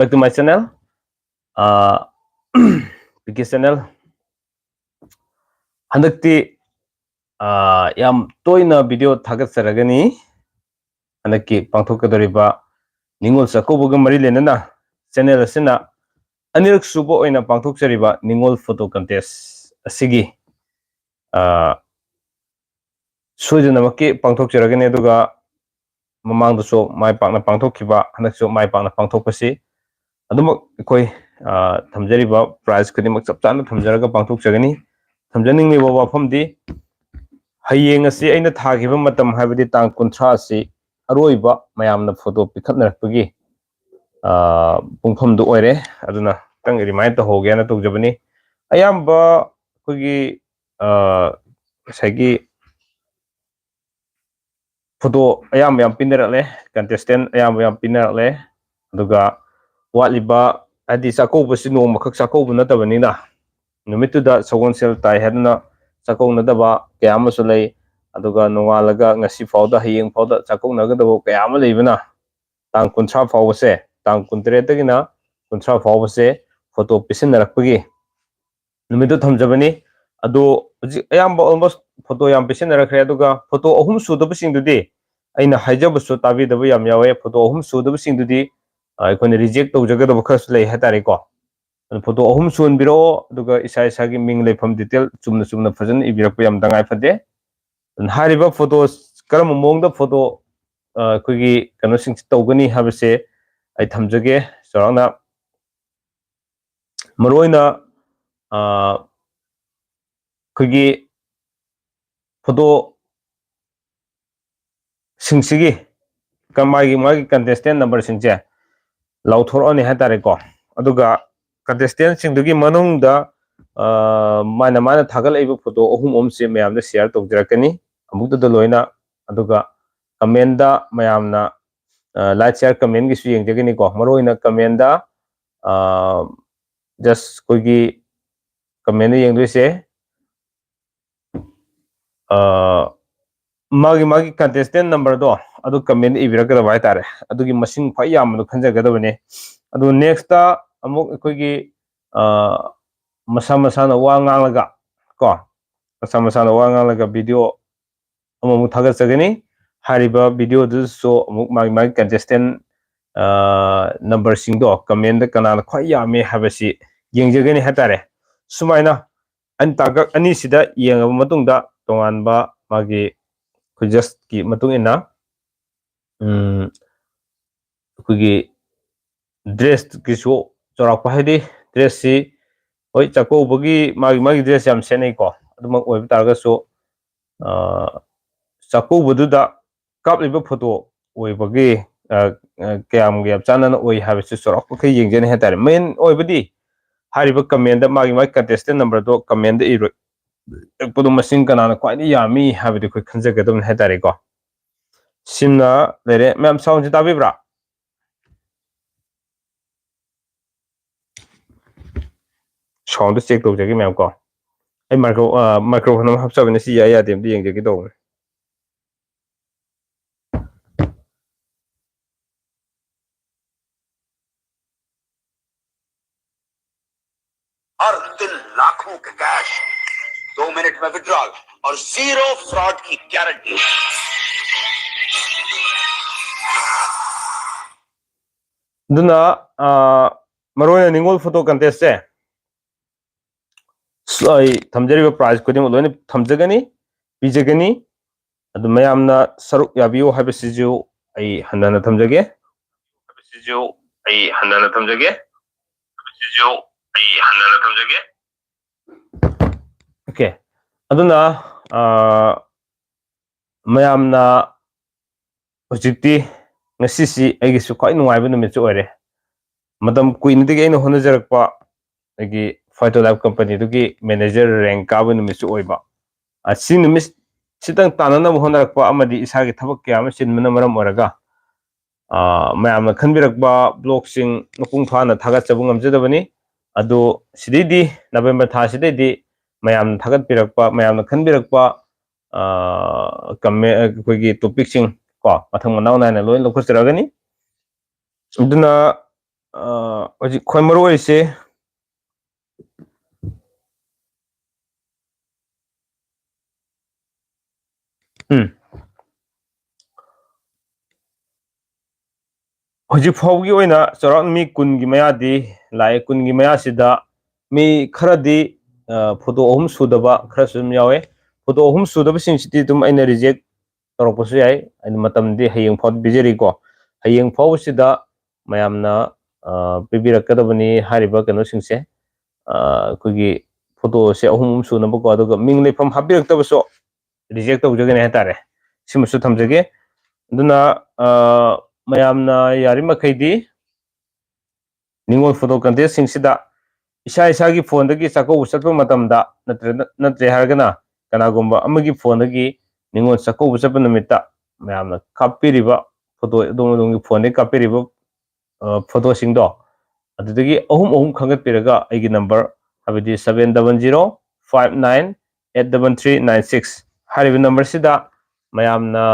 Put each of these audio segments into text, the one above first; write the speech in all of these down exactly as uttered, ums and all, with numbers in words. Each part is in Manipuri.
Back to my channel, uh, P K channel. ꯍꯟꯗꯛꯇꯤ uh, ꯌꯥꯝ ꯇꯣꯏꯅ video ꯊꯥꯒꯠꯆꯔꯒꯅꯤ꯫ ꯍꯟꯗꯛꯀꯤ ꯄꯥꯡꯊꯣꯛꯀꯗꯧꯔꯤꯕ ꯅꯤꯉꯣꯜ ꯆꯥꯛꯀꯧꯕꯒ ꯃꯔꯤ ꯂꯩꯅꯅ channel ꯑꯁꯤꯅ ꯑꯅꯤꯔꯛ ꯁꯨꯕ ꯑꯣꯏꯅ ꯄꯥꯡꯊꯣꯛꯆꯔꯤꯕ ꯅꯤꯉꯣꯜ photo contest ꯑꯁꯤꯒꯤ uh, ꯁꯣꯏꯗꯅꯃꯛꯀꯤ ꯄꯥꯡꯊꯣꯛꯆꯔꯒꯅꯤ꯫ ꯑꯗꯨꯒ ꯃꯃꯥꯡꯗꯁꯨ ꯃꯥꯏ ꯄꯥꯛꯅ ꯄꯥꯡꯊꯣꯛꯈꯤꯕ, ꯍꯟꯗꯛꯁꯨ ꯃꯥꯏ ꯄꯥꯛꯅ ꯄꯥꯡꯊꯣꯛꯄꯁꯤ ꯑꯗꯨꯃꯛ ꯑꯩꯈꯣꯏ uh, ꯊꯝꯖꯔꯤꯕ prize ꯈꯨꯗꯤꯡꯃꯛ ꯆꯞ ꯆꯥꯅ ꯊꯝꯖꯔꯒ ꯄꯥꯡꯊꯣꯛꯆꯒꯅꯤ꯫ ꯊꯝꯖꯅꯤꯡꯂꯤꯕ ꯋꯥꯐꯝꯗꯤ, ꯍꯌꯦꯡ ꯑꯁꯤ ꯑꯩꯅ ꯊꯥꯈꯤꯕ ꯃꯇꯝ, ꯍꯥꯏꯕꯗꯤ ꯇꯥꯡ ꯀꯨꯟꯊ꯭ꯔꯥ ꯑꯁꯤ ꯑꯔꯣꯏꯕ ꯃꯌꯥꯝꯅ photo ꯄꯤꯈꯠꯅꯔꯛꯄꯒꯤ uh, ꯄꯨꯡꯐꯝꯗꯨ ꯑꯣꯏꯔꯦ꯫ ꯑꯗꯨꯅ ꯈꯤꯇꯪ remind ꯇꯧꯍꯧꯒꯦꯅ ꯇꯧꯖꯕꯅꯤ꯫ ꯑꯌꯥꯝꯕ ꯑꯩꯈꯣꯏꯒꯤ uh, ꯉꯁꯥꯏꯒꯤ photo ꯑꯌꯥꯝꯕ ꯌꯥꯝ ꯄꯤꯅꯔꯛꯂꯦ, contestant ꯑꯌꯥꯝꯕ ꯌꯥꯝ ꯄꯤꯅꯔꯛꯂꯦ꯫ ꯑꯗꯨꯒ ꯋꯥꯠꯂꯤꯕ, ꯍꯥꯏꯗꯤ ꯆꯥꯛꯀꯧꯕꯁꯤ ꯅꯣꯡꯃꯈꯛ ꯆꯥꯛꯀꯧꯕ ꯅꯠꯇꯕꯅꯤꯅ, ꯅꯨꯃꯤꯠꯇꯨꯗ ꯁꯒꯣꯜꯁꯦꯜ ꯇꯥꯏ ꯍꯥꯏꯗꯨꯅ ꯆꯥꯛꯀꯧꯅꯗꯕ ꯀꯌꯥ ꯑꯃꯁꯨ ꯂꯩ꯫ ꯑꯗꯨꯒ ꯅꯣꯡꯉꯥꯜꯂꯒ ꯉꯁꯤ ꯐꯥꯎꯗ, ꯍꯌꯦꯡ ꯐꯥꯎꯗ ꯆꯥꯛꯀꯧꯅꯒꯗꯕ ꯀꯌꯥ ꯑꯃ ꯂꯩꯕꯅ, ꯇꯥꯡ ꯀꯨꯟꯊ꯭ꯔꯥ ꯐꯥꯎꯕꯁꯦ, ꯇꯥꯡ ꯀꯨꯟꯇꯔꯦꯠꯇꯒꯤꯅ ꯀꯨꯟꯊ꯭ꯔꯥ ꯐꯥꯎꯕꯁꯦ photo ꯄꯤꯁꯤꯟꯅꯔꯛꯄꯒꯤ ꯅꯨꯃꯤꯠꯇꯨ ꯊꯝꯖꯕꯅꯤ꯫ ꯑꯗꯣ ꯍꯧꯖꯤꯛ ꯑꯌꯥꯝꯕ almost photo ꯌꯥꯝ ꯄꯤꯁꯤꯟꯅꯔꯛꯈ꯭ꯔꯦ꯫ ꯑꯗꯨꯒ photo ꯑꯍꯨꯝ ꯁꯨꯗꯕꯁꯤꯡꯗꯨꯗꯤ, ꯑꯩꯅ ꯍꯥꯏꯖꯕꯁꯨ ꯇꯥꯕꯤꯗꯕ ꯌꯥꯝ ꯌꯥꯎꯋꯦ, photo ꯑꯍꯨꯝ ꯁꯨꯗꯕꯁꯤꯡꯗꯨꯗꯤ ꯑ, ꯑꯩꯈꯣꯏꯅ reject ꯇꯧꯖꯒꯗꯕ ꯈꯔꯁꯨ ꯂꯩ ꯍꯥꯏꯇꯥꯔꯦꯀꯣ꯫ ꯑꯗꯨ photo ꯑꯍꯨꯝ ꯁꯨꯍꯟꯕꯤꯔꯛꯑꯣ, ꯑꯗꯨꯒ ꯏꯁꯥ ꯏꯁꯥꯒꯤ ꯃꯤꯡ, ꯂꯩꯐꯝ detail ꯆꯨꯝꯅ ꯆꯨꯝꯅ ꯐꯖꯅ ꯏꯕꯤꯔꯛꯄ ꯌꯥꯝ ꯇꯉꯥꯏ ꯐꯗꯦ꯫ ꯑꯗꯨꯅ ꯍꯥꯏꯔꯤꯕ photo, ꯀꯔꯝꯕ ꯃꯑꯣꯡꯗ photo ꯑ, ꯑꯩꯈꯣꯏꯒꯤ ꯀꯩꯅꯣꯁꯤꯡꯁꯤ ꯇꯧꯒꯅꯤ ꯍꯥꯏꯕꯁꯦ ꯑꯩ ꯊꯝꯖꯒꯦ ꯆꯥꯎꯔꯥꯛꯅ꯫ ꯃꯔꯨꯑꯣꯏꯅ ꯑ, ꯑꯩꯈꯣꯏꯒꯤ photo ꯁꯤꯡꯁꯤꯒꯤ ꯀ-, ꯃꯥꯒꯤ, ꯃꯥꯒꯤ contestant number ꯁꯤꯡꯁꯦ ꯂꯥꯎꯊꯣꯔꯛꯑꯅꯤ ꯍꯥꯏꯇꯥꯔꯦꯀꯣ꯫ ꯑꯗꯨꯒ contestant ꯁꯤꯡꯗꯨꯒꯤ ꯃꯅꯨꯡꯗ ꯑ, ꯃꯥꯅ, ꯃꯥꯅ ꯊꯥꯒꯠꯂꯛꯏꯕ photo ꯑꯍꯨꯝ ꯑꯍꯨꯝꯁꯦ ꯃꯌꯥꯝꯗ share ꯇꯧꯖꯔꯛꯀꯅꯤ ꯑꯃꯨꯛꯇꯗ ꯂꯣꯏꯅ꯫ ꯑꯗꯨꯒ comment ꯇ ꯃꯌꯥꯝꯅ ꯑ, like, share, comment ꯒꯤꯁꯨ ꯌꯦꯡꯖꯒꯅꯤꯀꯣ꯫ ꯃꯔꯨꯑꯣꯏꯅ comment ꯇ ꯑ, just ꯑꯩꯈꯣꯏꯒꯤ comment ꯇ ꯌꯦꯡꯗꯣꯏꯁꯦ ꯑ, ꯃꯥꯒꯤ, ꯃꯥꯒꯤ contestant number ꯗꯣ ꯑꯗꯨ comment ꯏꯕꯤꯔꯛꯀꯗꯕ ꯍꯥꯏꯇꯥꯔꯦ꯫ ꯑꯗꯨꯒꯤ ꯃꯁꯤꯡ ꯈ꯭ꯋꯥꯏ ꯌꯥꯝꯕꯗꯣ ꯈꯟꯖꯒꯗꯕꯅꯦ꯫ ꯑꯗꯨ next ꯑꯃꯨꯛ ꯑꯩꯈꯣꯏꯒꯤ, ꯑ, ꯃꯁꯥ ꯃꯁꯥꯅ ꯋꯥ ꯉꯥꯡꯂꯒ, ꯀꯣ, ꯃꯁꯥ ꯃꯁꯥꯅ ꯋꯥ ꯉꯥꯡꯂꯒ video ꯑꯃꯃꯨꯛ ꯊꯥꯒꯠꯆꯒꯅꯤ꯫ ꯍꯥꯏꯔꯤꯕ video ꯗꯨꯁꯨ ꯑꯃꯨꯛ ꯃꯥꯒꯤ, ꯃꯥꯒꯤ contestant, ꯑ, number ꯁꯤꯡꯗꯣ comment ꯀꯅꯥꯅ ꯈ꯭ꯋꯥꯏ ꯌꯥꯝꯃꯤ ꯍꯥꯏꯕꯁꯤ ꯌꯦꯡꯖꯒꯅꯤ ꯍꯥꯏꯇꯥꯔꯦ꯫ ꯁꯨꯃꯥꯏꯅ ꯑꯩꯅ ꯇꯥꯡꯀꯛ ꯑꯅꯤꯁꯤꯗ ꯌꯦꯡꯉꯕ ꯃꯇꯨꯡꯗ ꯇꯣꯉꯥꯟꯕ ꯃꯥꯒꯤ ꯑꯩꯈꯣꯏ judge ꯀꯤ ꯃꯇꯨꯡ ꯏꯟꯅ, ꯎꯝ, ꯑꯩꯈꯣꯏꯒꯤ dress ꯀꯤꯁꯨ ꯆꯥꯎꯔꯥꯛꯄ, ꯍꯥꯏꯗꯤ dress ꯁꯤ, ꯍꯣꯏ, ꯆꯥꯛꯀꯧꯕꯒꯤ ꯃꯥꯒꯤ, ꯃꯥꯒꯤ dress ꯌꯥꯝ ꯁꯦꯠꯅꯩꯀꯣ, ꯑꯗꯨꯃꯛ ꯑꯣꯏꯕ ꯇꯥꯔꯒꯁꯨ, ꯑ, ꯆꯥꯛꯀꯧꯕꯗꯨꯗ ꯀꯥꯞꯂꯤꯕ photo ꯑꯣꯏꯕꯒꯤ, ꯑ, ꯑ, ꯀꯌꯥꯝ, ꯌꯥꯝ ꯆꯥꯟꯅꯅ ꯑꯣꯏ ꯍꯥꯏꯕꯁꯤ ꯆꯥꯎꯔꯥꯛꯄ ꯈꯔ ꯌꯦꯡꯖꯅꯤ ꯍꯥꯏꯇꯥꯔꯦ꯫ Main ꯑꯣꯏꯕꯗꯤ ꯍꯥꯏꯔꯤꯕ comment ꯗ ꯃꯥꯒꯤ, ꯃꯥꯒꯤ contestant number ꯗꯣ comment ꯗ ꯏꯔꯣꯏ-, ꯏꯔꯛꯄꯗꯣ ꯃꯁꯤꯡ ꯀꯅꯥꯅ ꯈ꯭ꯋꯥꯏꯗꯒꯤ ꯌꯥꯝꯃꯤ ꯍꯥꯏꯕꯗꯤ ꯑꯩꯈꯣꯏ ꯈꯟꯖꯒꯗꯕꯅꯤ ꯍꯥꯏꯇꯥꯔꯦꯀꯣ꯫ ꯁꯤꯃ ꯂꯩꯔꯦ꯫ ꯃꯌꯥꯝ sound ꯁꯤ ꯇꯥꯕꯤꯕ꯭ꯔꯥ? Sound ꯗꯨ check ꯇꯧꯖꯒꯦ ꯃꯌꯥꯝ ꯀꯣ꯫ ꯑꯩ micro-, ꯑ, microphone ꯑꯃ ꯍꯥꯞꯆꯕꯅꯦ, ꯁꯤ ꯌꯥꯏ ꯌꯥꯗꯦ ꯑꯝꯇ ꯌꯦꯡꯖꯒꯦ ꯇꯧꯕꯅꯦ꯫ हर दिन लाखों के cash, दो मिनट में withdrawal और zero fraud की guarantee। ꯑꯗꯨꯅ, ꯑ, ꯃꯔꯨꯑꯣꯏꯅ ꯅꯤꯉꯣꯜ photo contest ꯁꯦ, ꯑꯩ ꯊꯝꯖꯔꯤꯕ prize ꯈꯨꯗꯤꯡꯃꯛ ꯂꯣꯏꯅ ꯊꯝꯖꯒꯅꯤ, ꯄꯤꯖꯒꯅꯤ꯫ ꯑꯗꯨ ꯃꯌꯥꯝꯅ ꯁꯔꯨꯛ ꯌꯥꯕꯤꯌꯨ ꯍꯥꯏꯕꯁꯤꯁꯨ ꯑꯩ ꯍꯟꯅ ꯍꯟꯅ ꯊꯝꯖꯒꯦ꯫ ꯍꯥꯏꯕꯁꯤꯁꯨ ꯑꯩ ꯍꯟꯅ ꯍꯟꯅ ꯊꯝꯖꯒꯦ꯫ ꯍꯥꯏꯕꯁꯤꯁꯨ ꯑꯩ ꯍꯟꯅ ꯍꯟꯅ ꯊꯝꯖꯒꯦ꯫ Okay꯫ ꯑꯗꯨꯅ, ꯑ, ꯃꯌꯥꯝꯅ ꯍꯧꯖꯤꯛꯇꯤ, ꯉꯁꯤꯁꯤ ꯑꯩꯒꯤꯁꯨ ꯈ꯭ꯋꯥꯏ ꯅꯨꯡꯉꯥꯏꯕ ꯅꯨꯃꯤꯠꯁꯨ ꯑꯣꯏꯔꯦ꯫ ꯃꯇꯝ ꯀꯨꯏꯅꯗꯒꯤ ꯑꯩꯅ ꯍꯣꯠꯅꯖꯔꯛꯄ ꯑꯩꯒꯤ Fighter Life company ꯗꯨꯒꯤ manager rank ꯀꯥꯕ ꯅꯨꯃꯤꯠꯁꯨ ꯑꯣꯏꯕ꯫ ꯑꯁꯤ ꯅꯨꯃꯤꯠ ꯁꯤꯇꯪ ꯇꯥꯟꯅꯅꯕ ꯍꯣꯠꯅꯔꯛꯄ ꯑꯃꯗꯤ ꯏꯁꯥꯒꯤ ꯊꯕꯛ ꯀꯌꯥ ꯑꯃ ꯆꯤꯟꯕꯅ ꯃꯔꯝ ꯑꯣꯏꯔꯒ, ꯑ, ꯃꯌꯥꯝꯅ ꯈꯟꯕꯤꯔꯛꯄ vlog ꯁꯤꯡ ꯃꯄꯨꯡ ꯐꯥꯅ ꯊꯥꯒꯠꯆꯕ ꯉꯝꯖꯗꯕꯅꯤ꯫ ꯑꯗꯨ ꯁꯤꯗꯩꯗꯤ, November ꯊꯥꯁꯤꯗꯩꯗꯤ ꯃꯌꯥꯝꯅ ꯊꯥꯒꯠꯄꯤꯔꯛꯄ, ꯃꯌꯥꯝꯅ ꯈꯟꯕꯤꯔꯛꯄ, ꯑ, comment, ꯑꯩꯈꯣꯏꯒꯤ topic ꯁꯤꯡ ꯀꯣ, ꯃꯊꯪ ꯃꯅꯥꯎ ꯅꯥꯏꯅ ꯂꯣꯏ ꯂꯧꯈꯠꯆꯔꯛꯀꯅꯤ꯫ ꯑꯗꯨꯅ ꯑ, ꯍꯧꯖꯤꯛ ꯈ꯭ꯋꯥꯏ ꯃꯔꯨ ꯑꯣꯏꯔꯤꯁꯦ, ꯎꯝ꯫ ꯍꯧꯖꯤꯛ ꯐꯥꯎꯕꯒꯤ ꯑꯣꯏꯅ ꯆꯥꯎꯔꯥꯛꯅ ꯃꯤ ꯀꯨꯟꯒꯤ ꯃꯌꯥꯗꯤ ꯂꯥꯛꯑꯦ꯫ ꯀꯨꯟꯒꯤ ꯃꯌꯥꯁꯤꯗ ꯃꯤ ꯈꯔꯗꯤ, ꯑ, ꯐꯣꯇꯣ ꯑꯍꯨꯝ ꯁꯨꯗꯕ ꯈꯔꯁꯨ ꯑꯗꯨꯝ ꯌꯥꯎꯋꯦ꯫ ꯐꯣꯇꯣ ꯑꯍꯨꯝ ꯁꯨꯗꯕꯁꯤꯡꯁꯤꯗꯤ ꯑꯗꯨꯝ ꯑꯩꯅ ꯔꯤꯖꯦꯛ ꯇꯧꯔꯛꯄꯁꯨ ꯌꯥꯏ꯫ ꯑꯩꯅ ꯃꯇꯝꯗꯤ ꯍꯌꯦꯡ ꯐꯥꯎ ꯄꯤꯖꯔꯤꯀꯣ꯫ ꯍꯌꯦꯡ ꯐꯥꯎꯕꯁꯤꯗ ꯃꯌꯥꯝꯅ, ꯑ, ꯄꯤꯕꯤꯔꯛꯀꯗꯕꯅꯤ ꯍꯥꯏꯔꯤꯕ ꯀꯩꯅꯣꯁꯤꯡꯁꯦ꯫ ꯑ, ꯑꯩꯈꯣꯏꯒꯤ ꯐꯣꯇꯣꯁꯦ ꯑꯍꯨꯝ ꯑꯍꯨꯝ ꯁꯨꯅꯕꯀꯣ, ꯑꯗꯨꯒ ꯃꯤꯡ ꯂꯩꯐꯝ ꯍꯥꯞꯄꯤꯔꯛꯇꯕꯁꯨ ꯔꯤꯖꯦꯛ ꯇꯧꯖꯒꯅꯤ ꯍꯥꯏꯇꯥꯔꯦ꯫ ꯁꯤꯃꯁꯨ ꯊꯝꯖꯒꯦ꯫ ꯑꯗꯨꯅ, ꯑ, ꯃꯌꯥꯝꯅ ꯌꯥꯔꯤꯃꯈꯩꯗꯤ ꯅꯤꯉꯣꯜ ꯐꯣꯇꯣ ꯀꯟꯇꯦꯁꯁꯤꯡꯁꯤꯗ ꯏꯁꯥ ꯏꯁꯥꯒꯤ ꯐꯣꯟꯗꯒꯤ ꯆꯥꯛꯀꯧꯕ ꯆꯠꯄ ꯃꯇꯝꯗ, ꯅꯠꯇ꯭ꯔ-, ꯅꯠꯇ꯭ꯔꯦ ꯍꯥꯏꯔꯒꯅ ꯀꯅꯥꯒꯨꯝꯕ ꯑꯃꯒꯤ ꯐꯣꯟꯗꯒꯤ ꯅꯤꯉꯣꯜ ꯆꯥꯛꯀꯧꯕ ꯆꯠꯄ ꯅꯨꯃꯤꯠꯇ ꯃꯌꯥꯝꯅ ꯀꯥꯞꯄꯤꯔꯤꯕ ꯐꯣꯇꯣ, ꯑꯗꯣꯝ ꯑꯗꯣꯝꯒꯤ ꯐꯣꯟꯗꯒꯤ ꯀꯥꯞꯄꯤꯔꯤꯕ, ꯑ, ꯐꯣꯇꯣꯁꯤꯡꯗꯣ, ꯑꯗꯨꯗꯒꯤ ꯑꯍꯨꯝ ꯑꯍꯨꯝ ꯈꯟꯒꯠꯄꯤꯔꯒ ꯑꯩꯒꯤ ꯅꯝꯕꯔ, ꯍꯥꯏꯕꯗꯤ seven double zero five nine eight double three nine six ꯍꯥꯏꯔꯤꯕ ꯅꯝꯕꯔꯁꯤꯗ ꯃꯌꯥꯝꯅ,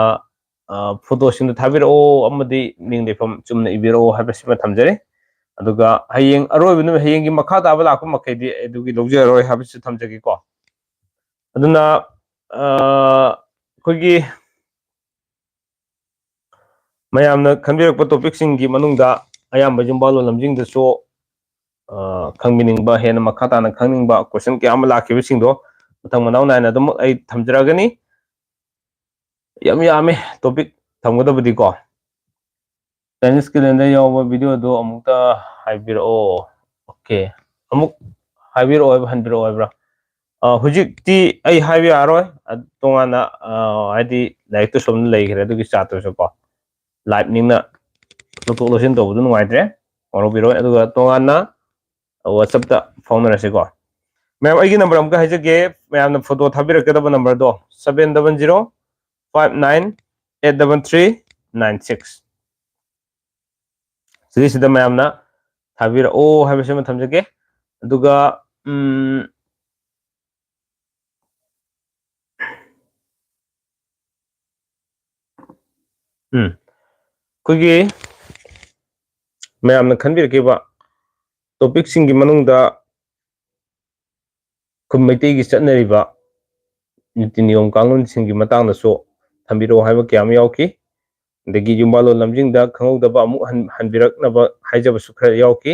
ꯑ, ꯐꯣꯇꯣꯁꯤꯡꯗꯣ ꯊꯥꯕꯤꯔꯛꯑꯣ ꯑꯃꯗꯤ ꯃꯤꯡ ꯂꯩꯐꯝ ꯆꯨꯝꯅ ꯏꯕꯤꯔꯛꯑꯣ ꯍꯥꯏꯕꯁꯤꯃ ꯊꯝꯖꯔꯤ꯫ ꯑꯗꯨꯒ ꯍꯌꯦꯡ ꯑꯔꯣꯏꯕ ꯅꯨꯃꯤꯠ, ꯍꯌꯦꯡꯒꯤ ꯃꯈꯥ ꯇꯥꯕ ꯂꯥꯛꯄ ꯃꯈꯩꯗꯤ ꯑꯩ ꯑꯗꯨꯒꯤ ꯂꯧꯖꯔꯔꯣꯏ ꯍꯥꯏꯕꯁꯤ ꯊꯝꯖꯒꯦꯀꯣ꯫ ꯑꯗꯨꯅ, ꯑ, ꯑꯩꯈꯣꯏꯒꯤ ꯃꯌꯥꯝꯅ ꯈꯟꯕꯤꯔꯛꯄ ꯇꯣꯄꯤꯛꯁꯤꯡꯒꯤ ꯃꯅꯨꯡꯗ ꯑꯌꯥꯝꯕ ꯌꯨꯝꯕꯥꯜꯂꯣꯟ ꯂꯝꯖꯤꯡꯗꯁꯨ, ꯑ, ꯈꯪꯕꯤꯅꯤꯡꯕ, ꯍꯦꯟꯅ ꯃꯈꯥ ꯇꯥꯅ ꯈꯪꯅꯤꯡꯕ ꯀꯣꯏꯁꯟ ꯀꯌꯥ ꯑꯃ ꯂꯥꯛꯈꯤꯕꯁꯤꯡꯗꯣ ꯃꯊꯪ ꯃꯅꯥꯎ ꯅꯥꯏꯅ ꯑꯗꯨꯝ ꯑꯩ ꯊꯝꯖꯔꯛꯑꯒꯅꯤ꯫ ꯌꯥꯝ ꯌꯥꯝꯃꯦ ꯇꯣꯄꯤꯛ ꯊꯝꯒꯗꯕꯗꯤꯀꯣ꯫ ꯆꯥꯏꯅꯤꯁ ꯀꯦꯂꯦꯟꯗꯔ ꯌꯥꯎꯕ ꯚꯤꯗꯤꯑꯣꯗꯣ ꯑꯃꯨꯛꯇ ꯍꯥꯏꯕꯤꯔꯛꯑꯣ꯫ ꯑꯣꯀꯦ, ꯑꯃꯨꯛ ꯍꯥꯏꯕꯤꯔꯛꯑꯣ ꯍꯥꯏꯕ, ꯍꯟꯕꯤꯔꯛꯑꯣ ꯍꯥꯏꯕ꯭ꯔꯥ? ꯑ, ꯍꯧꯖꯤꯛꯇꯤ ꯑꯩ ꯍꯥꯏꯕ ꯌꯥꯔꯣꯏ꯫ ꯑ, ꯇꯣꯉꯥꯟꯅ, ꯑ, ꯍꯥꯏꯗꯤ ꯂꯥꯏꯔꯤꯛꯇꯨ ꯁꯣꯝꯗ ꯂꯩꯈ꯭ꯔꯦ, ꯑꯗꯨꯒꯤ ꯆꯥꯠꯇꯨꯁꯨ ꯀꯣ꯫ ꯂꯥꯏꯞꯅꯤꯡꯅ ꯂꯧꯊꯣꯛ ꯂꯧꯁꯤꯟ ꯇꯧꯕꯗꯨ ꯅꯨꯡꯉꯥꯏꯇ꯭ꯔꯦ, ꯋꯥꯔꯧꯕꯤꯔꯣꯏ꯫ ꯑꯗꯨꯒ ꯇꯣꯉꯥꯟꯅ WhatsApp-ꯇ ꯐꯥꯎꯅꯔꯁꯤꯀꯣ꯫ ꯃꯌꯥꯝ, ꯑꯩꯒꯤ ꯅꯝꯕꯔ ꯑꯃꯨꯛꯀ ꯍꯥꯏꯖꯒꯦ, ꯃꯌꯥꯝꯅ ꯐꯣꯇꯣ ꯊꯥꯕꯤꯔꯛꯀꯗꯕ ꯅꯝꯕꯔꯗꯣ, seven double zero five nine eight double three nine six꯫ ꯁꯤꯒꯤꯁꯤꯗ ꯃꯌꯥꯝꯅ ꯊꯥꯕꯤꯔꯛꯑꯣ ꯍꯥꯏꯕꯁꯤꯃ ꯊꯝꯖꯒꯦ꯫ ꯑꯗꯨꯒ, ꯎꯝ, ꯎꯝ, ꯑꯩꯈꯣꯏꯒꯤ ꯃꯌꯥꯝꯅ ꯈꯟꯕꯤꯔꯛꯈꯤꯕ ꯇꯣꯄꯤꯛꯁꯤꯡꯒꯤ ꯃꯅꯨꯡꯗ ꯈꯨꯟ ꯃꯩꯇꯩꯒꯤ ꯆꯠꯅꯔꯤꯕ ꯅꯤꯇꯤ ꯅꯤꯌꯣꯝ ꯀꯥꯡꯂꯣꯟꯁꯤꯡꯒꯤ ꯃꯇꯥꯡꯗꯁꯨ ꯊꯝꯕꯤꯔꯛꯑꯣ ꯍꯥꯏꯕ ꯀꯌꯥ ꯑꯃ ꯌꯥꯎꯈꯤ꯫ ꯑꯗꯒꯤ ꯌꯨꯝꯕꯥꯜꯂꯣꯟ ꯂꯝꯖꯤꯡꯗ ꯈꯪꯍꯧꯗꯕ ꯑꯃꯨꯛ ꯍꯟ-, ꯍꯟꯕꯤꯔꯛꯅꯕ ꯍꯥꯏꯖꯕꯁꯨ ꯈꯔ ꯌꯥꯎꯈꯤ꯫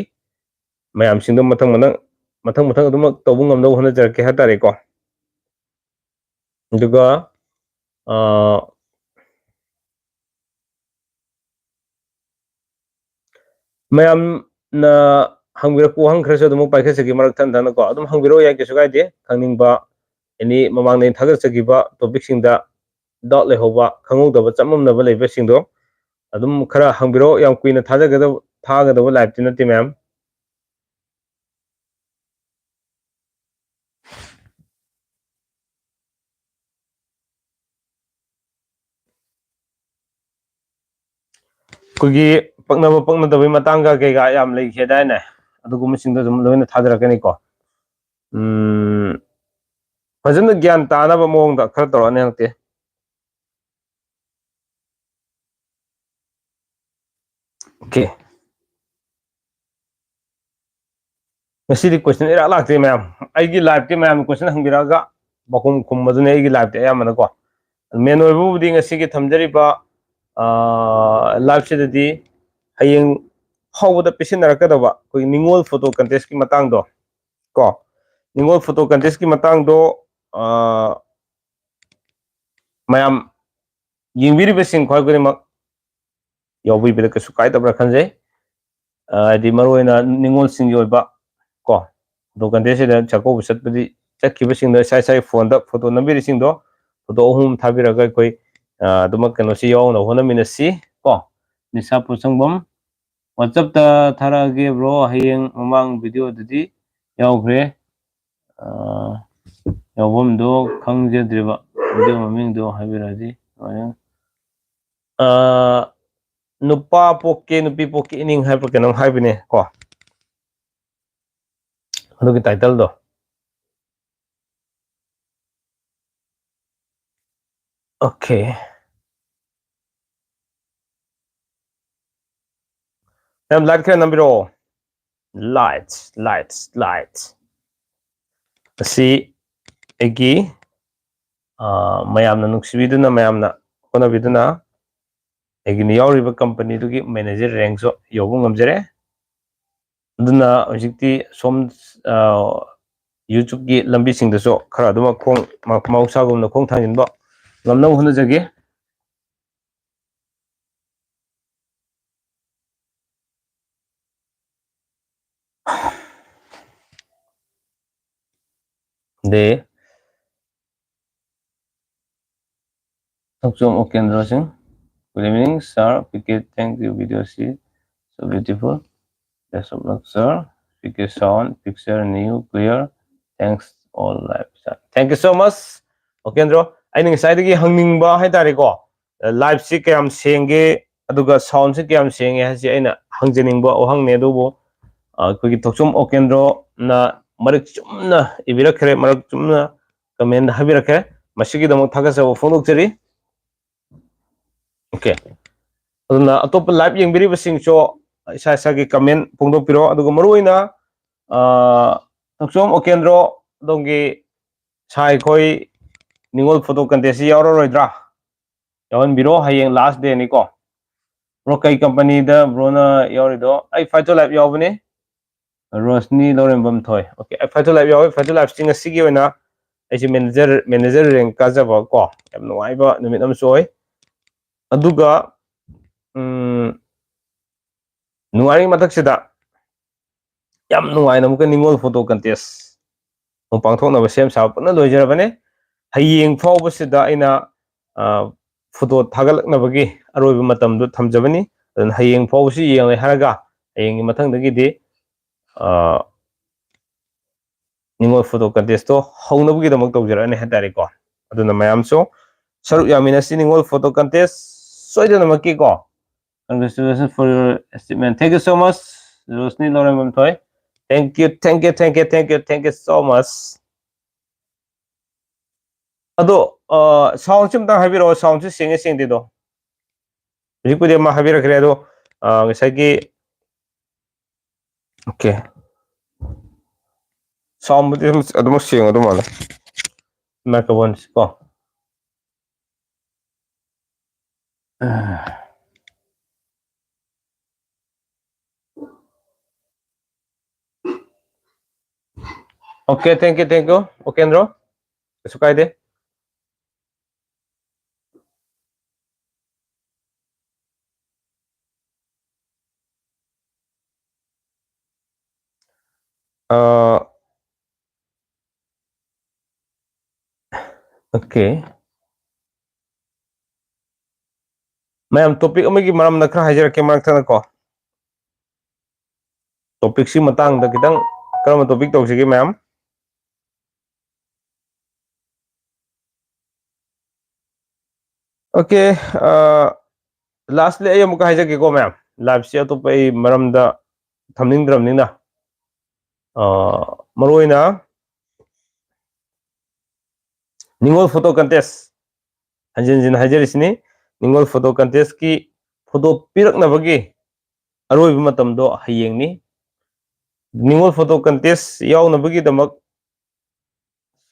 ꯃꯌꯥꯝꯁꯤꯡꯗꯣ ꯃꯊꯪ ꯃꯊꯪ, ꯃꯊꯪ ꯃꯊꯪ ꯑꯗꯨꯃꯛ ꯇꯧꯕ ꯉꯝꯅꯕ ꯍꯣꯠꯅꯖꯔꯛꯀꯦ ꯍꯥꯏꯇꯥꯔꯦꯀꯣ꯫ ꯑꯗꯨꯒ, ꯑ, ꯃꯌꯥꯝꯅ ꯍꯪꯕꯤꯔꯛꯄ ꯋꯥꯍꯪ ꯈꯔꯁꯨ ꯑꯗꯨꯃꯛ ꯄꯥꯏꯈꯠꯆꯒꯦ ꯃꯔꯛ ꯊꯟ ꯊꯟꯅꯀꯣ꯫ ꯑꯗꯨꯝ ꯍꯪꯕꯤꯔꯛꯑꯣ, ꯌꯥꯏ, ꯀꯩꯁꯨ ꯀꯥꯏꯗꯦ꯫ ꯈꯪꯅꯤꯡꯕ, ꯑꯦꯅꯤ ꯃꯃꯥꯡꯗ ꯑꯩꯅ ꯊꯥꯒꯠꯆꯈꯤꯕ ꯇꯣꯄꯤꯛꯁꯤꯡꯗ ꯗꯥꯎꯠ ꯂꯩꯍꯧꯕ, ꯈꯪꯍꯧꯗꯕ, ꯆꯃꯝꯅꯕ ꯂꯩꯕꯁꯤꯡꯗꯣ ꯑꯗꯨꯝ ꯈꯔ ꯍꯪꯕꯤꯔꯛꯑꯣ꯫ ꯌꯥꯝ ꯀꯨꯏꯅ ꯊꯥꯖꯒꯗꯕ, ꯊꯥꯒꯗꯕ ꯂꯥꯏꯐꯇꯤ ꯅꯠꯇꯦ, ꯃꯌꯥꯝ꯫ ꯑꯩꯈꯣꯏꯒꯤ ꯄꯛꯅꯕ ꯄꯛꯅꯗꯕꯒꯤ ꯃꯇꯥꯡꯒ ꯀꯩꯀꯥ ꯌꯥꯝ ꯂꯩꯈꯤꯗꯥꯏꯅꯦ? ꯑꯗꯨꯒꯨꯝꯕꯁꯤꯡꯗꯣ ꯑꯗꯨꯝ ꯂꯣꯏꯅ ꯊꯥꯖꯔꯛꯀꯅꯤꯀꯣ꯫ ꯎꯝ, ꯐꯖꯅ ꯒ꯭ꯌꯥꯟ ꯇꯥꯅꯕ ꯃꯑꯣꯡꯗ ꯈꯔ ꯇꯧꯔꯛꯑꯅꯤ ꯍꯟꯗꯛꯇꯤ꯫ ꯑꯣꯀꯦ꯫ ꯉꯁꯤꯗꯤ ꯀꯣꯏꯁꯟ ꯏꯔꯥꯛ ꯂꯥꯛꯇꯦ ꯃꯌꯥꯝ꯫ ꯑꯩꯒꯤ ꯂꯥꯏꯐꯇꯤ ꯃꯌꯥꯝꯅ ꯀꯣꯏꯁꯟ ꯍꯪꯕꯤꯔꯛꯑꯒ ꯄꯥꯎꯈꯨꯝ ꯈꯨꯝꯕꯗꯨꯅꯦ ꯑꯩꯒꯤ ꯂꯥꯏꯐꯇꯤ ꯑꯌꯥꯝꯕꯅꯀꯣ꯫ ꯃꯦꯟ ꯑꯣꯏꯕꯕꯨꯗꯤ ꯉꯁꯤꯒꯤ ꯊꯝꯖꯔꯤꯕ, ꯑ, ꯂꯥꯏꯐꯁꯤꯗꯗꯤ ꯍꯌꯦꯡ ꯐꯥꯎꯕꯗ ꯄꯤꯁꯤꯟꯅꯔꯛꯀꯗꯕ ꯑꯩꯈꯣꯏꯒꯤ ꯅꯤꯉꯣꯜ ꯐꯣꯇꯣ ꯀꯟꯇꯦꯁꯀꯤ ꯃꯇꯥꯡꯗꯣ ꯀꯣ, ꯅꯤꯉꯣꯜ ꯐꯣꯇꯣ ꯀꯟꯇꯦꯁꯀꯤ ꯃꯇꯥꯡꯗꯣ, ꯑ, ꯃꯌꯥꯝ ꯌꯦꯡꯕꯤꯔꯤꯕꯁꯤꯡ ꯈ꯭ꯋꯥꯏ ꯈꯨꯗꯤꯡꯃꯛ ꯌꯥꯎꯕꯤꯕꯗ ꯀꯩꯁꯨ ꯀꯥꯏꯗꯕ꯭ꯔꯥ ꯈꯟꯖꯩ꯫ ꯑ, ꯍꯥꯏꯗꯤ ꯃꯔꯨꯑꯣꯏꯅ ꯅꯤꯉꯣꯜꯁꯤꯡꯒꯤ ꯑꯣꯏꯕ ꯀꯣ, ꯐꯣꯇꯣ ꯀꯟꯇꯦꯁꯁꯤꯗ ꯆꯥꯛꯀꯧꯕ ꯆꯠꯄꯗꯤ, ꯆꯠꯈꯤꯕꯁꯤꯡꯗꯣ ꯏꯁꯥ ꯏꯁꯥꯒꯤ ꯐꯣꯟꯗ ꯐꯣꯇꯣ ꯅꯝꯕꯤꯔꯤꯁꯤꯡꯗꯣ ꯐꯣꯇꯣ ꯑꯍꯨꯝ ꯊꯥꯕꯤꯔꯒ ꯑꯩꯈꯣꯏ, ꯑ, ꯑꯗꯨꯃꯛ ꯀꯩꯅꯣꯁꯤ ꯌꯥꯎꯅꯕ ꯍꯣꯠꯅꯃꯤꯟꯅꯁꯤ ꯀꯣ꯫ ꯅꯤꯁꯥ ꯄꯣꯠꯁꯪꯕꯝ WhatsApp-ꯇ ꯊꯥꯔꯛꯑꯒꯦ ꯕ꯭ꯔꯣ, ꯍꯌꯦꯡ ꯃꯃꯥꯡ ꯚꯤꯗꯤꯑꯣꯗꯗꯤ ꯌꯥꯎꯈ꯭ꯔꯦ꯫ ꯑ, ꯌꯥꯎꯐꯝꯗꯣ ꯈꯪꯖꯗ꯭ꯔꯤꯕ, ꯚꯤꯗꯤꯑꯣ ꯃꯃꯤꯡꯗꯣ ꯍꯥꯏꯕꯤꯔꯛꯑꯗꯤ ꯅꯨꯡꯉꯥꯏꯅꯤ꯫ ꯑ, ꯅꯨꯄꯥ ꯄꯣꯛꯀꯦ ꯅꯨꯄꯤ ꯄꯣꯛꯀꯦ ꯏꯅꯤꯡ ꯍꯥꯏꯕ꯭ꯔꯥ ꯀꯩꯅꯣꯝ ꯍꯥꯏꯕꯅꯦ ꯀꯣ, ꯑꯗꯨꯒꯤ ꯇꯥꯏꯇꯜꯗꯣ꯫ ꯑꯣꯀꯦ꯫ ꯃꯌꯥꯝ ꯂꯥꯏꯠ ꯈꯔ ꯅꯝꯕꯤꯔꯛꯑꯣ꯫ Light, light, light. ꯑꯁꯤ ꯑꯩꯒꯤ, ꯑ, ꯃꯌꯥꯝꯅ ꯅꯨꯡꯁꯤꯕꯤꯗꯨꯅ, ꯃꯌꯥꯝꯅ ꯍꯣꯠꯅꯕꯤꯗꯨꯅ ꯑꯩꯒꯤꯅ ꯌꯥꯎꯔꯤꯕ ꯀꯝꯄꯅꯤꯗꯨꯒꯤ ꯃꯦꯅꯦꯖꯔ ꯔꯦꯡꯁꯨ ꯌꯧꯕ ꯉꯝꯖꯔꯦ꯫ ꯑꯗꯨꯅ ꯍꯧꯖꯤꯛꯇꯤ ꯁꯣꯝ, ꯑ, YouTubeꯀꯤ ꯂꯝꯕꯤꯁꯤꯡꯗꯁꯨ ꯈꯔ ꯑꯗꯨꯃꯛ ꯈꯣꯡ, ꯃ-, ꯃꯍꯧꯁꯥꯒꯨꯝꯅ ꯈꯣꯡ ꯊꯥꯡꯖꯤꯟꯕ ꯉꯝꯅꯕ ꯍꯣꯠꯅꯖꯒꯦ꯫ ꯗꯦ ꯊꯣꯛꯆꯣꯝ ꯎꯀꯦꯟꯗ꯭ꯔ ꯁꯤꯡ꯫ Good evening, sir. P K, thank you. Video is so beautiful. Best of luck, sir. P K sound, picture, new, clear. Thanks all live, sir. Thank you so much, ꯎꯀꯦꯟꯗ꯭ꯔꯣ꯫ ꯑꯩꯅ ꯉꯁꯥꯏꯗꯒꯤ ꯍꯪꯅꯤꯡꯕ ꯍꯥꯏꯇꯥꯔꯦꯀꯣ, ꯂꯥꯏꯚꯁꯤ ꯀꯌꯥꯝ ꯁꯦꯡꯒꯦ, ꯑꯗꯨꯒ ꯁꯥꯎꯟꯁꯤ ꯀꯌꯥꯝ ꯁꯦꯡꯉꯦ ꯍꯥꯏꯁꯤ ꯑꯩꯅ ꯍꯪꯖꯅꯤꯡꯕ ꯋꯥꯍꯪꯅꯦ꯫ ꯑꯗꯨꯕꯨ, ꯑ, ꯑꯩꯈꯣꯏꯒꯤ ꯊꯣꯛꯆꯣꯝ ꯎꯀꯦꯟꯗ꯭ꯔꯣꯅ ꯃꯔꯤꯛ ꯆꯨꯝꯅ ꯏꯕꯤꯔꯛꯈ꯭ꯔꯦ, ꯃꯔꯤꯛ ꯆꯨꯝꯅ ꯀꯃꯦꯟꯗ ꯍꯥꯏꯕꯤꯔꯛꯈ꯭ꯔꯦ꯫ ꯃꯁꯤꯒꯤꯗꯃꯛ ꯊꯥꯒꯠꯆꯕ ꯐꯣꯡꯗꯣꯛꯆꯔꯤ꯫ ꯑꯣꯀꯦ꯫ ꯑꯗꯨꯅ ꯑꯇꯣꯞꯄ ꯂꯥꯏꯚ ꯌꯦꯡꯕꯤꯔꯤꯕꯁꯤꯡꯁꯨ ꯏꯁꯥ ꯏꯁꯥꯒꯤ ꯀꯃꯦꯟ ꯐꯣꯡꯗꯣꯛꯄꯤꯔꯣ꯫ ꯑꯗꯨꯒ ꯃꯔꯨꯑꯣꯏꯅ, ꯑ, ꯊꯣꯛꯆꯣꯝ ꯎꯀꯦꯟꯗ꯭ꯔꯣ, ꯑꯗꯣꯝꯒꯤ ꯁꯥꯏ ꯑꯩꯈꯣꯏ ꯅꯤꯉꯣꯜ ꯐꯣꯇꯣ ꯀꯟꯇꯦꯁꯁꯤ ꯌꯥꯎꯔꯔꯣꯏꯗ꯭ꯔꯥ? ꯌꯥꯎꯍꯟꯕꯤꯔꯣ, ꯍꯌꯦꯡ ꯂꯥꯁ ꯗꯦꯅꯤꯀꯣ꯫ ꯕ꯭ꯔꯣ, ꯀꯩ ꯀꯝꯄꯅꯤꯗ ꯕ꯭ꯔꯣꯅ ꯌꯥꯎꯔꯤꯗꯣ? ꯑꯩ ꯐꯥꯏꯇꯣ ꯂꯥꯏꯐ ꯌꯥꯎꯕꯅꯦ꯫ ꯔꯣꯁꯅꯤ ꯂꯧꯔꯦꯝꯕꯝ ꯊꯣꯏ꯫ ꯑꯣꯀꯦ, ꯑꯩ ꯐꯥꯏꯇꯣ ꯂꯥꯏꯐ ꯌꯥꯎꯋꯦ꯫ ꯐꯥꯏꯇꯣ ꯂꯥꯏꯐꯁꯤ ꯉꯁꯤꯒꯤ ꯑꯣꯏꯅ ꯑꯩꯁꯦ ꯃꯦꯅꯦꯖꯔ, ꯃꯦꯅꯦꯖꯔ ꯔꯦꯡ ꯀꯥꯖꯕ ꯀꯣ, ꯌꯥꯝ ꯅꯨꯡꯉꯥꯏꯕ ꯅꯨꯃꯤꯠ ꯑꯃꯁꯨ ꯑꯣꯏ꯫ ꯑꯗꯨꯒ, ꯎꯝ, ꯅꯨꯡꯉꯥꯏꯔꯤꯉꯩ ꯃꯊꯛꯁꯤꯗ ꯌꯥꯝ ꯅꯨꯡꯉꯥꯏꯅ ꯑꯃꯨꯛꯀ ꯅꯤꯉꯣꯜ ꯐꯣꯇꯣ ꯀꯟꯇꯦꯁ ꯑꯃꯨꯛ ꯄꯥꯡꯊꯣꯛꯅꯕ ꯁꯦꯝ ꯁꯥꯕ ꯄꯨꯟꯅ ꯂꯣꯏꯖꯔꯕꯅꯦ꯫ ꯍꯌꯦꯡ ꯐꯥꯎꯕꯁꯤꯗ ꯑꯩꯅ, ꯑ, ꯐꯣꯇꯣ ꯊꯥꯒꯠꯂꯛꯅꯕꯒꯤ ꯑꯔꯣꯏꯕ ꯃꯇꯝꯗꯨ ꯊꯝꯖꯕꯅꯤ꯫ ꯑꯗꯨꯅ ꯍꯌꯦꯡ ꯐꯥꯎꯕꯁꯤ ꯌꯦꯡꯂꯦ ꯍꯥꯏꯔꯒ ꯍꯌꯦꯡꯒꯤ ꯃꯊꯪꯗꯒꯤꯗꯤ, ꯑ, ꯅꯤꯉꯣꯜ ꯐꯣꯇꯣ ꯀꯟꯇꯦꯁꯇꯣ ꯍꯧꯅꯕꯒꯤꯗꯃꯛ ꯇꯧꯖꯔꯛꯑꯅꯤ ꯍꯥꯏꯇꯥꯔꯦꯀꯣ꯫ ꯑꯗꯨꯅ ꯃꯌꯥꯝꯁꯨ ꯁꯔꯨꯛ ꯌꯥꯃꯤꯟꯅꯁꯤ ꯅꯤꯉꯣꯜ ꯐꯣꯇꯣ ꯀꯟꯇꯦꯁ ꯁꯣꯏꯗꯅꯃꯛꯀꯤꯀꯣ꯫ Congratulations for your achievement. Thank you so much, Roshni ꯂꯧꯔꯦꯝꯕꯝ ꯊꯣꯏ꯫ Thank you, thank you, thank you, thank you, thank you so much. ꯑꯗꯣ, ꯑ, ꯁꯥꯎꯟꯁꯤ ꯑꯝꯇꯪ ꯍꯥꯏꯕꯤꯔꯛꯑꯣ, ꯁꯥꯎꯟꯁꯤ ꯁꯦꯡꯉꯦ ꯁꯦꯡꯗꯦꯗꯣ꯫ ꯍꯧꯖꯤꯛꯄꯨꯗꯤ ꯑꯃ ꯍꯥꯏꯕꯤꯔꯛꯈ꯭ꯔꯦ, ꯑꯗꯣ, ꯑ, ꯉꯁꯥꯏꯒꯤ Okay. Soundꯕꯨꯗꯤ ꯑꯗꯨꯝ, ꯑꯗꯨꯃꯛ ꯁꯦꯡꯉ ꯑꯗꯨꯝ ꯃꯥꯜꯂꯦ꯫ Microphoneꯁꯤ ꯀꯣ꯫ Okay, thank you, thank you, ꯎꯀꯦꯟꯗ꯭ꯔꯣ꯫ ꯀꯩꯁꯨ ꯀꯥꯏꯗꯦ꯫ ꯑ, okay꯫ ꯃꯌꯥꯝ, topic ꯑꯃꯒꯤ ꯃꯔꯝꯗ ꯈꯔ ꯍꯥꯏꯖꯔꯛꯀꯦ ꯃꯔꯛ ꯊꯠꯅꯀꯣ꯫ Topicꯁꯤ ꯃꯇꯥꯡꯗ ꯈꯤꯇꯪ, ꯀꯔꯝꯕ topic ꯇꯧꯁꯤꯒꯦ ꯃꯌꯥꯝ? Okay, ꯑ, lastly ꯑꯩ ꯑꯃꯨꯛꯀ ꯍꯥꯏꯖꯒꯦꯀꯣ ꯃꯌꯥꯝ, liveꯁꯤ ꯑꯇꯣꯞꯄ ꯑꯩ ꯃꯔꯝꯗ ꯊꯝꯅꯤꯡꯗ꯭ꯔꯕꯅꯤꯅ, ꯑ, ꯃꯔꯨ ꯑꯣꯏꯅ ꯅꯤꯉꯣꯜ photo contest, ꯍꯟꯖꯤꯟ ꯍꯟꯖꯤꯟ ꯍꯥꯏꯖꯔꯤꯁꯤꯅꯤ, ꯅꯤꯉꯣꯜ photo contestꯀꯤ photo ꯄꯤꯔꯛꯅꯕꯒꯤ ꯑꯔꯣꯏꯕ ꯃꯇꯝꯗꯣ ꯍꯌꯦꯡꯅꯤ꯫ ꯅꯤꯉꯣꯜ photo contest ꯌꯥꯎꯅꯕꯒꯤꯗꯃꯛ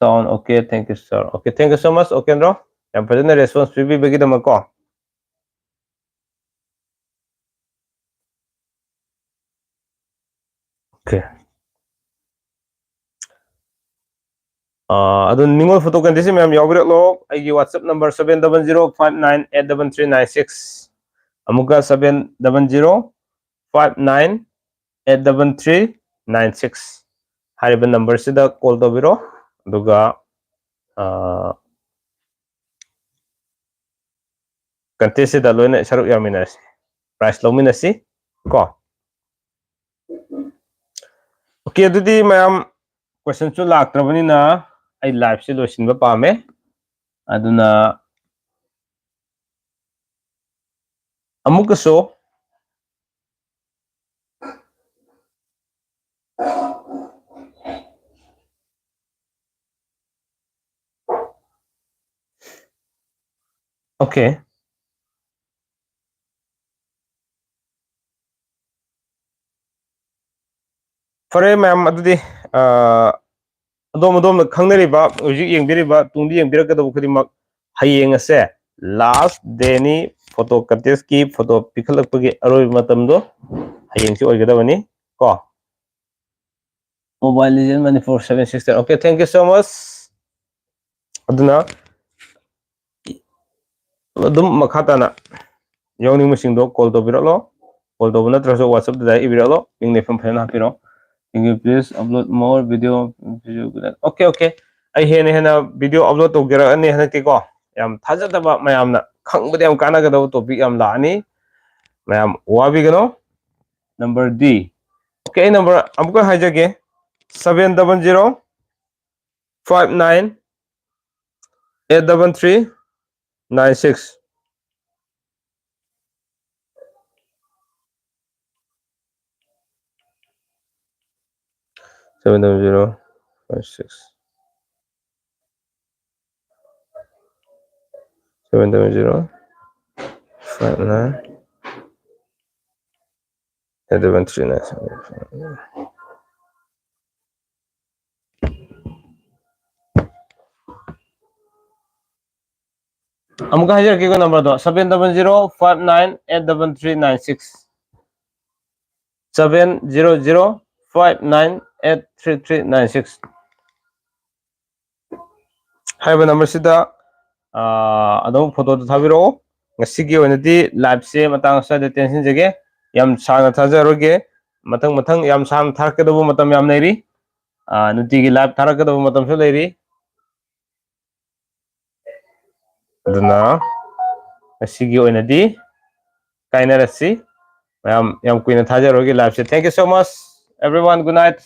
sound, okay, thank you, sir, okay, thank you so much, ꯎꯀꯦꯟꯗ꯭ꯔꯣ, ꯌꯥꯝ ꯐꯖꯅ response ꯄꯤꯕꯤꯕꯒꯤꯗꯃꯛꯀꯣ꯫ Okay꯫ ꯑꯥ, ꯑꯗꯨ ꯅꯤꯉꯣꯜ photo contestꯁꯤ ꯃꯌꯥꯝ ꯌꯥꯎꯕꯤꯔꯛꯂꯣ꯫ ꯑꯩꯒꯤ WhatsApp number seven double zero five nine eight double three nine six, ꯑꯃꯨꯛꯀ seven double zero five nine eight double three nine six ꯍꯥꯏꯔꯤꯕ numberꯁꯤꯗ call ꯇꯧꯕꯤꯔꯣ꯫ ꯑꯗꯨꯒ, ꯑꯥ, contestꯁꯤꯗ ꯂꯣꯏꯅ ꯁꯔꯨꯛ ꯌꯥꯃꯤꯟꯅꯔꯁꯤ, prize ꯂꯧꯃꯤꯟꯅꯁꯤ ꯀꯣ꯫ Okay, ꯑꯗꯨꯗꯤ ꯃꯌꯥꯝ, questionꯁꯨ ꯂꯥꯛꯇ꯭ꯔꯕꯅꯤꯅ ꯑꯩ liveꯁꯤ ꯂꯣꯏꯁꯤꯟꯕ ꯄꯥꯝꯃꯦ꯫ ꯑꯗꯨꯅ ꯑꯃꯨꯛꯀꯁꯨ, okay꯫ ꯐꯔꯦ ꯃꯌꯥꯝ, ꯑꯗꯨꯗꯤ ꯑ, ꯑꯗꯣꯝ ꯑꯗꯣꯝꯅ ꯈꯪꯅꯔꯤꯕ, ꯍꯧꯖꯤꯛ ꯌꯦꯡꯕꯤꯔꯤꯕ, ꯇꯨꯡꯗ ꯌꯦꯡꯕꯤꯔꯛꯀꯗꯕ ꯈꯨꯗꯤꯡꯃꯛ, ꯍꯌꯦꯡ ꯑꯁꯦ last dayꯅꯤ ꯐꯣꯇꯣ contestꯀꯤ, ꯐꯣꯇꯣ ꯄꯤꯈꯠꯂꯛꯄꯒꯤ ꯑꯔꯣꯏꯕ ꯃꯇꯝꯗꯣ ꯍꯌꯦꯡꯁꯤ ꯑꯣꯏꯒꯗꯕꯅꯤ ꯀꯣ꯫ Mobile Legend Manipur seven six three. Okay, thank you so much. ꯑꯗꯨꯅ ꯑꯗꯨꯝ ꯃꯈꯥ ꯇꯥꯅ ꯌꯥꯎꯅꯤꯡꯕꯁꯤꯡꯗꯣ call ꯇꯧꯕꯤꯔꯛꯂꯣ꯫ Call ꯇꯧꯕ ꯅꯠꯇ꯭ꯔꯁꯨ WhatsAppꯇ direct ꯏꯕꯤꯔꯛꯂꯣ꯫ ꯃꯤꯡ ꯂꯩꯐꯝ ꯐꯖꯅ ꯍꯥꯞꯄꯤꯔꯣ꯫ Can you please upload more video? Okay, okay. ꯑꯩ ꯍꯦꯟꯅ ꯍꯦꯟꯅ video upload ꯇꯧꯖꯔꯛꯑꯅꯤ ꯍꯟꯗꯛꯇꯤꯀꯣ꯫ ꯌꯥꯝ ꯊꯥꯖꯗꯕ, ꯃꯌꯥꯝꯅ ꯈꯪꯕꯗ ꯌꯥꯝ ꯀꯥꯟꯅꯒꯗꯕ topic ꯌꯥꯝ ꯂꯥꯛꯑꯅꯤ꯫ ꯃꯌꯥꯝ ꯋꯥꯕꯤꯒꯅꯣ꯫ Number D. Okay, ꯑꯩ number ꯑꯃꯨꯛꯀ ꯍꯥꯏꯖꯒꯦ: seven double zero five nine eight double three nine six. Seven double zero five six. Seven double zero five nine eight double three nine six. ꯑꯃꯨꯛꯀ ꯍꯥꯏꯖꯔꯛꯀꯦꯀꯣ, numberꯗꯣ seven double zero five nine eight double three nine six, seven zero zero five nine eight three three nine six ꯍꯥꯏꯕ numberꯁꯤꯗ, ꯑꯥ, ꯑꯗꯨꯝ photoꯗꯣ ꯊꯥꯕꯤꯔꯛꯑꯣ꯫ ꯉꯁꯤꯒꯤ ꯑꯣꯏꯅꯗꯤ liveꯁꯦ ꯃꯇꯥꯡ ꯑꯁꯤꯗ ꯇꯦꯟꯁꯤꯟꯖꯒꯦ꯫ ꯌꯥꯝ ꯁꯥꯡꯅ ꯊꯥꯖꯔꯣꯏꯒꯦ꯫ ꯃꯊꯪ ꯃꯊꯪ ꯌꯥꯝ ꯁꯥꯡꯅ ꯊꯥꯔꯛꯀꯗꯧꯕ ꯃꯇꯝ ꯌꯥꯝ ꯂꯩꯔꯤ꯫ ꯑꯥ, ꯅꯨꯡꯇꯤꯒꯤ live ꯊꯥꯔꯛꯀꯗꯧꯕ ꯃꯇꯝꯁꯨ ꯂꯩꯔꯤ꯫ ꯑꯗꯨꯅ ꯉꯁꯤꯒꯤ ꯑꯣꯏꯅꯗꯤ ꯀꯥꯏꯅꯔꯁꯤ꯫ ꯃꯌꯥꯝ ꯌꯥꯝ ꯀꯨꯏꯅ ꯊꯥꯖꯔꯣꯏꯒꯦ liveꯁꯦ꯫ Thank you so much, everyone. Good night.